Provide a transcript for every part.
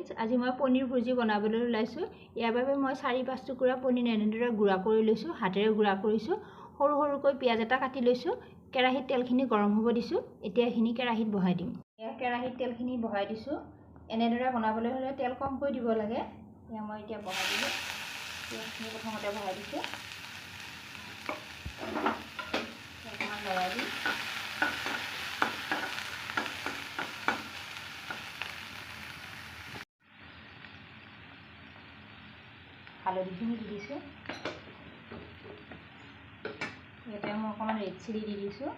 Friends, আজি মই পনীৰ ভুৰ্জি বনাবলৈ ওলাইছোঁ। ইয়াৰ বাবে মই 4-5 টুকুৰা পনীৰ এনেদৰে গুড়া কৰি লৈছোঁ, হাতেৰে গুড়া কৰিছোঁ। সৰু সৰুকৈ পিঁয়াজ এটা কাটি লৈছোঁ। কেৰাহীত তেলখিনি গৰম হ'ব দিছোঁ। এতিয়া এইখিনি কেৰাহীত বহাই দিম। এয়া কেৰাহীত তেলখিনি বহাই দিছোঁ। এনেদৰে বনাবলৈ হ'লে তেল কমকৈ দিব লাগে। এয়া মই এতিয়া বহাই দিলোঁ। পিঁয়াজখিনি প্ৰথমতে বহাই দিছোঁ, অকণমান লৰাই দিম। হালধিখিনি দি দিছোঁ। ইয়াতে মই অকণমান ৰেড চিলি দি দিছোঁ।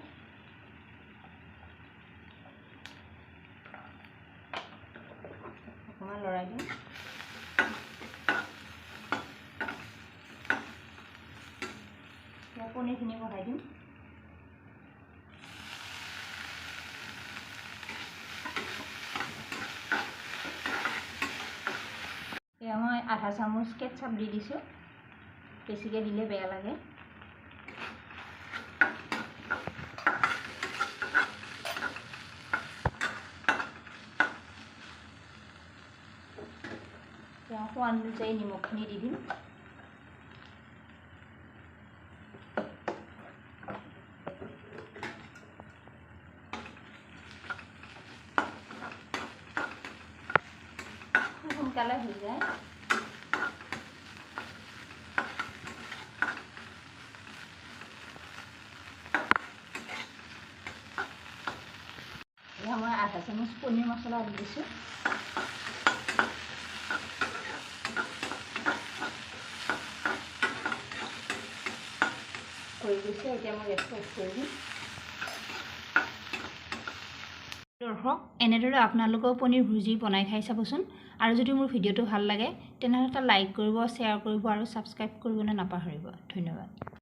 অকণমান লৰাই দিম। পনীৰখিনি বহাই দিম। এয়া মই আধা চামুচ কেটচাপ দি দিছোঁ, বেছিকৈ দিলে বেয়া লাগে। সোৱাদ অনুযায়ী নিমখখিনি দি দিম। খুব সোনকালে হৈ যায়। এয়া মই আধা চামুচ পনীৰ মছলা দি দিছোঁ। হৈ গৈছে। এতিয়া মই গেছটো অফ কৰি দিম। দৰ্শক, এনেদৰে আপোনালোকেও পনীৰ ভুৰ্জি বনাই খাই চাবচোন। আৰু যদি মোৰ ভিডিঅ'টো ভাল লাগে তেনেহ'লে এটা লাইক কৰিব, শ্বেয়াৰ কৰিব আৰু ছাবস্ক্ৰাইব কৰিবলৈ নাপাহৰিব। ধন্যবাদ।